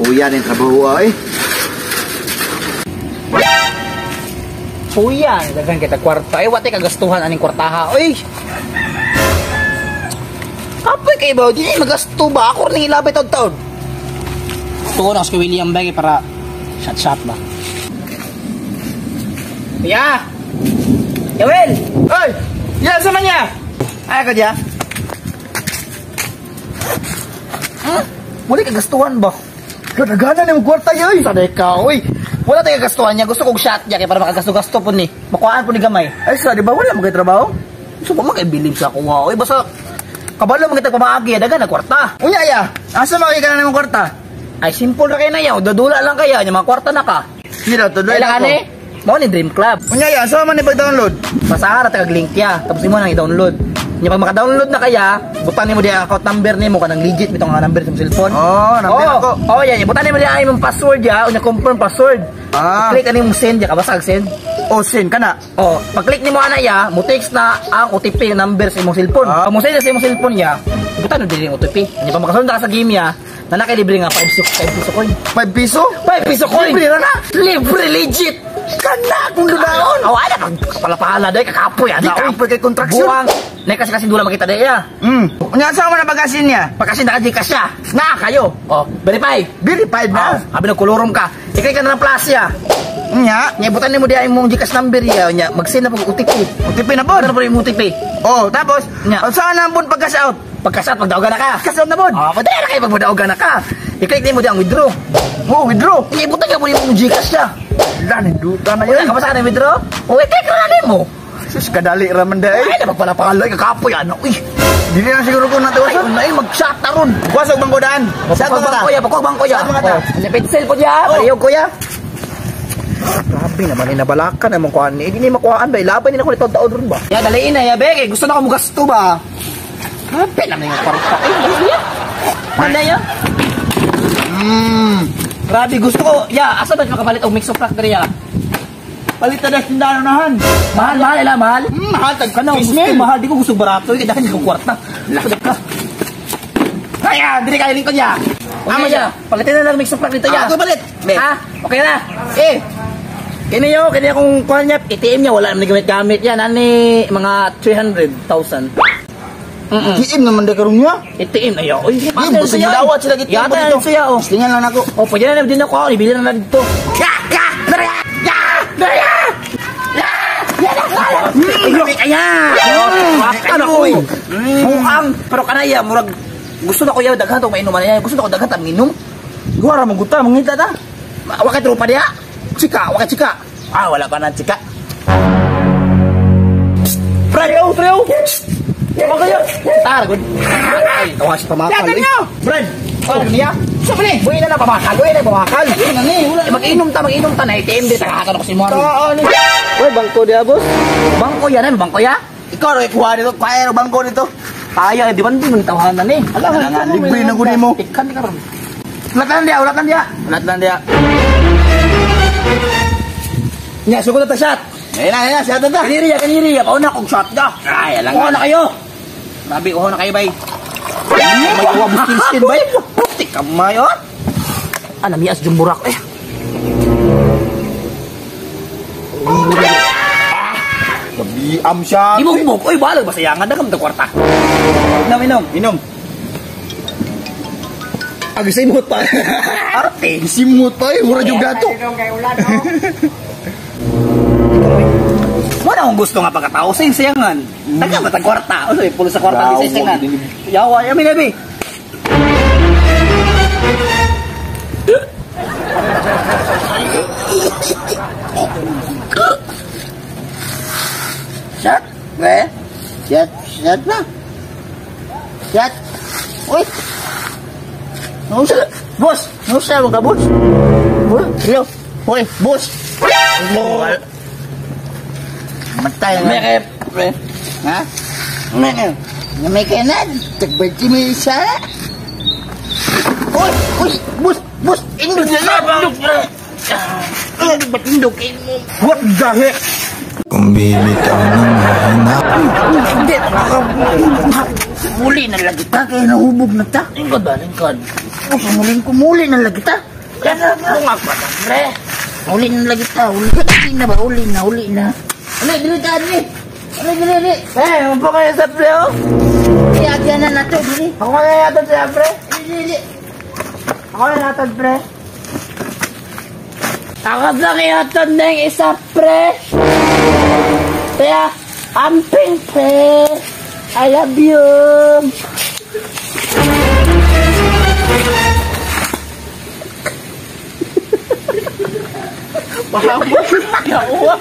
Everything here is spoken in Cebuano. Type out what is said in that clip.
Kuya ni trabaho ay. Kuya, daghan kita kwarta. Eh, wate kagastuhan aning kwartaha. Oy. Kapoy kay ba? Di magasto ba? Ako rin ilabay taon-taon. Tuon ako si William Bagay para shot-shot ba. Kuya! Yawel! Oy! Ya sama niya. Ay ka diya. Hmm? Wala kagastuhan ba? Kadaghanan ni kwarta yoy. Saday ka, oy. Wala tayo kagastuhan niya. Gusto kong shot niya kay para makagasto-gasto po ni. Makuhaan po ni gamay. Ay sa di ba wala mo kay trabaho? Gusto ko makaibilib sa kuha. Oy, basta kabalo mo kita pamaagi, dagan na kwarta. Unya ya. Asa makita ka na nimong kwarta? Ay simple ra kay na yaw, dadula lang kaya nya mga kwarta na ka. Sila to dahil Kailangan eh. Mao ni Dream Club. Unya ya, asa man ni pag-download? Pasahara ta kag link ya, tapos imo nang i-download. Nya pag maka-download na kaya, butan nimo diya account number nimo kanang legit bitong nga number sa imong cellphone. Oh, number oh, ako. Oh, yan, butan nimo diya imong password ya, unya confirm password. Ah. Click ani imong send ya, kabasa og send. Oh, send ka na. Oh, pag-click nimo ana ya, mo text na ang OTP number sa imong cellphone. Ah. Pag mo send na sa imong cellphone ya, butan mo dili ang OTP. Nya pag makasunod ka sa game ya, na naka libre nga 5 piso coin. 5 piso? 5 piso coin. Libre ra na. Libre legit. Kana kung dudaon. Oh, ana pag kapala-pala day kakapoy ana. Di kapoy kay contraction. Buwang. Nay kasi kasi dula makita day ya. Unya asa man na pag-asin niya? Pagkasin na ka siya. Na kayo. Oh, verify. Verified na. Oh, abi nagkolorom ka. I-click ka na ng plus ya. Unya, Nya butan nimo diya imong GCash number ya. Nya mag-send na pag OTP. OTP na pod. Ano na po yung OTP? Oh, tapos Nya. saan na pud pag-cash out? Pag-cash out, pagdaogan na ka. Cash out na pod. Oh, padala na kayo pag pagdaogan na ka. I-click nimo diya ang withdraw. Oh, withdraw. Nya ibutan ka mo imong GCash ya. Wala, ninduta na Wala yun. ka ba sa akin withdraw? O, i-click na nimo. Sus, kadali raman day. Ay, na pagpalapala, kakapoy ano. Uy, Dili na siguro ko ay, natawasan. ay, mag-shot na ron. Kuwasog bangko daan. Sa Pagkuwag mga ta. bangko ya, pagkuwag bangko ya. Sa mga ta. Oh, nya pencil po diya, Oh. pariyog ko ya. Grabe naman, inabalakan naman kuhaan ni. Hindi ni makuhaan ba? Ilaban ni ako nito taon ron ba? Ya, daliin na ya, be. Kay gusto na ako mugasto ba? Grabe naman yung kwarta. Ay, gusto ya. Ano ya? Grabe, gusto ko. Ya, asa ba makapalit og mix of crack diri ya? Palit na tindahan unahan. Mahal, mahal, ila, mahal. Mahal tag Kana gusto mil. mahal, di ko gusto barato. Kaya dahil ko kwarta. Lakad ka. Kaya, diri kayo lingkod ya. Amo ya. Palitin na lang mix of crack dito ya. Ako palit. Be. Ha? Okay na. Eh. Kini yo, kini akong kuan niya, ATM niya wala naman gamit-gamit yan. Ani mga 300,000. ATM naman day karon niya. ATM ayo. Uy, Di busog gidawat sila ATM Yata dito. siya oh. Slingan lang nako. Oh, pwede na din ako. Ibili na na dito. Ya, ya, ya, ya, ya. Kaya. Ano ko? Buang pero kanaya murag gusto na ko yaw daghan tong mainuman niya. Gusto na ko daghan tang minom. Guwara mo guta mangita ta. Wa kay tropa diha. Chika, wa kay chika. Ah, wala pa na chika. Pre, oh, pre, oh. Wa kayo. Tara, good. Ay, tawa si pamakal. Yata niyo! Brad, oh, niya. Sa ni? Buhi na na pamakal, buhi na pamakal. Mag-inom ta, mag-inom ta na ATM di tagahakan ako si Moro. Oo, ni. Uy, bangko diha, boss. Bangko yan, ay, bangko ya. Ikaw ra kuha dito, kaya ra bangko dito. Kaya, di ba hindi mo nitawahan na ni? Ala, nga, libre na gud nimo. Ikan ni karon. Ulatan dia, ulatan dia. Ulatan dia. Nya, sugod na ta shot. Ayun na, ayun na, shot na ta. Kaniri ya, kaniri ya. Pauna kong shot ka. Ay, alang Uha na kayo. Grabe, uha na kayo, bay. May uha buskin skin, bay. Puti kamay, oh. Ah, namias yung burak, eh. Gabiam siya. Di mo humog. Uy, balag, basayangan na kami kwarta. Inom, inom. Inom. Agisimot pa. Arte. Simot pa eh, mura yung gato. Wala akong gusto nga pagkatao sa sayangan. Taga ba tag kwarta? O sabi, pulo sa kwarta di sa sayangan. Yawa, yamin abi. Shot, be. Shot, shot na. Shot. Uy. Nusa. Boss, nusa mo ka, boss. Boss, hello. Uy, boss. Matay na. May pre. Ha? May may kanan. Tagbati may isa. Uy, uy, boss, boss, indog na lang. Indog na. Indog ba't indog? What the heck? Kung bibitaw ng mahina. Hindi. Muli na lagi ta, kaya nahubog na ta. Lingkod ba? Lingkod. Oh, muling kumuli na lagi ta. Bungag pa ta, pre. Uli na lagi ta, uli. Uli na ba? Uli na, uli na. Uli, dili ta, dili. Uli, dili, dili. Eh, mo kayo sa pre oh. Iagyan na nato, dili. Ako na yata siya pre. Dili, dili. Ako na natod pre. Ako lang ihatod ng isa, pre. Kaya, amping, pre. I love you. Pahamot. Yawa.